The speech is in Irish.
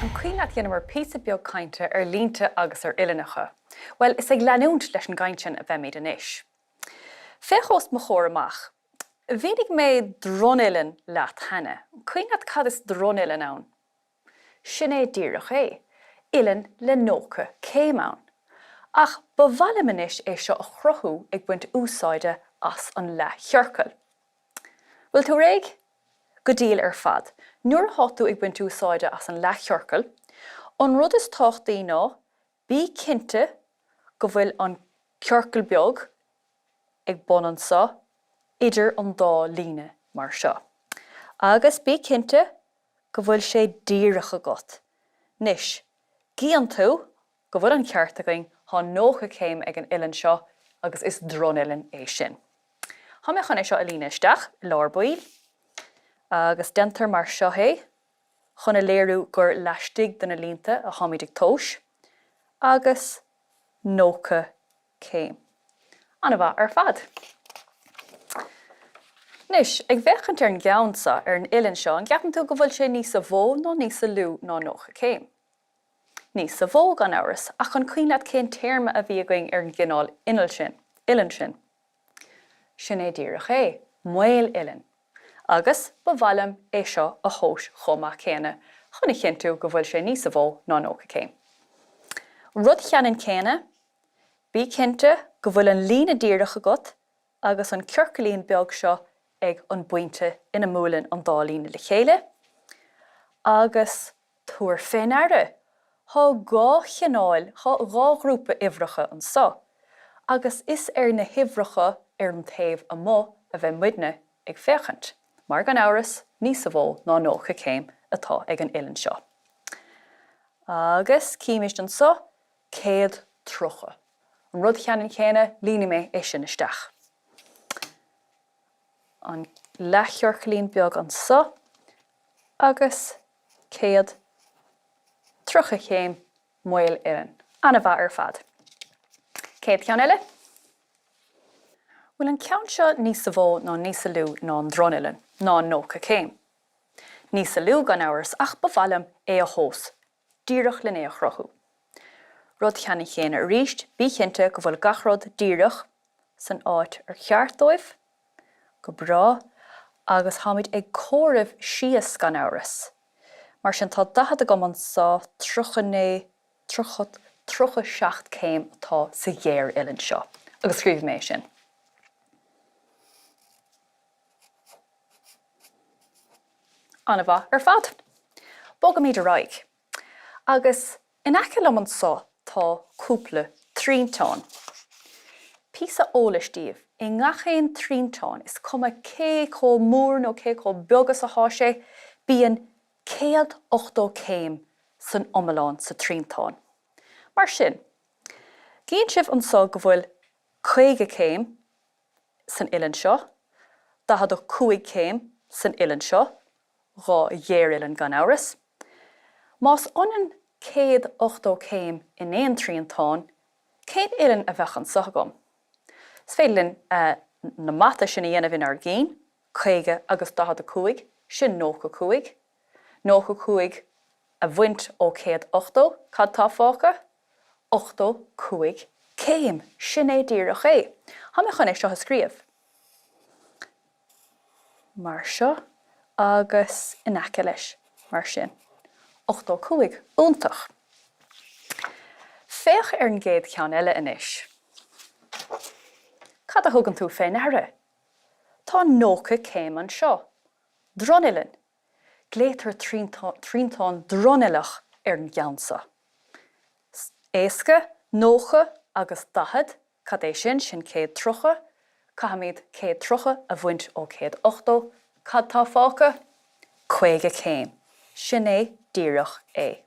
An cuimhin leat dheineamar píosa beag cainte ar línte agus ar uillinneacha? Bhuel, is ag leanúint leis an gcaint sin a bheimid anois. Féach os mo chomhair amach. Mhínigh mé dronuillinn leat cheana. An cuimhin leat cad is dronuillinn ann? Sin é díreach é, uillinn le 90 céim ann. Ach ba mhaith liom anois é seo a chruthú ag baint úsáide as an leathchiorcal. Bhfuil tú réidh? Go diail ar fad. Nuair atá tú ag baint úsáide as an leathchiorcal, an rud is tábhachtaí ná bí cinnte go bhfuil an ciorcal beag ag bun anseo idir an dá líne mar seo. Agus bí cinnte go bhfuil sé díreach agat. Anois, gcíonn tú go bhfuil an ceart againn, thá 90 céim ag an uillinn seo agus is dronuillinn é sin. Thá mé chun é seo a líneadh isteach i lár baill agus déantar mar seo é chun a léiriú gur laistigh de na línte a tháimid ag tomhais agus 90 céim. An-mhaith ar fad. Anois, ag féachaint ar an gceann seo, ar an uillinn seo, an gceapann tú go bhfuil sé níosa mhó nó níosa lú ná 90 céim? Níosa mhó, gan amhras, ach an cuimhin leat cén téarma a bhí againn ar an gcineál innill sin, uillinn sin? Sin é díreach é, maoluillinn. Agus ba mhaith liom é seo a thomhas chomh maith céanna chun a chinntiú go bhfuil sé níosa mhó ná 90 céim. Rud cheannann céanna, bí cinnte go bhfuil an líne díreach agat agus an ciorcailín beag seo ag an bpointe ina mbuaileann an dá líne le chéile, agus tabhair fé ndeara, thá dhá chineál, thá dhá ghrúpa uimhreacha anso, agus is ar na huimhreacha ar an taobh amuigh a bheidh muidne ag féachaint, mar gan amhras, níosa mhó ná 90 céim atá ag an uillinn seo. Agus címist anso, 130. An rud cheannann céanna, línfidh mé é sin isteach. An leathchiorcailín beag anso agus 130 céim maoluillinn. An-mhaith ar fad. Céad cheann eile. Bhfuil an ceann seo níosa mhó nó níosa lú ná an dronuillinn, ná 90 céim? Níosa lú, gan amhras, ach ba mhaith liom é a thomhas díreach len é a chruthú. Rud cheannann chéanna arís, bí cinnte go bhfuil gach rud díreach san áit ar cheart dóibh. Go breá. Agus táimid ag comhaireamh síos gan amhras. Mar sin tá 40 agam anso, 39, 30, 37 céim atá sa ghéaruillinn seo. Agus scríobfaidh mé é sin. An-mhaith ar fad. Bogaimid ar aghaidh. Agus in aice liom anso tá cúpla triantán. Píosa eolais daoibh, i ngach aon triantán, is cuma cé chomh mór nó cé chomh beag is athá sé, bíonn 180 céim san iomlán sa triantán. Mar sin, gcíonn sibh anso go bhfuil 50 céim san uillinn seo, 45 céim san uillinn seo, dhá ghéaruillinn gan amhras. Más ionann 180 céim in aon triantán, cén uillinn a bheadh anso agam? Is féidir linn na mata sin a dhéanamh inár gcinn, 50 agus 45, sin 95. 95 a bhaint ó 180, cad tá fágtha? 85 céim! Sin é díreach é. Tá mé chun é seo a scríobh mar seo agus in aice leis mar sin. 85. Iontach! Féach ar an gcéad cheann eile anois. Cad a thugann tú fé ndeara? Tá 90 céim anseo. Dronuillinn. Glaotar triantán dronuilleach ar an gceann seo. Éasca, 90 agus 40, cad é sin? Sin 130. Caithfimid 130 a bhaint ó 180. Cad tá fágtha? 50 céim. Sin é díreach é.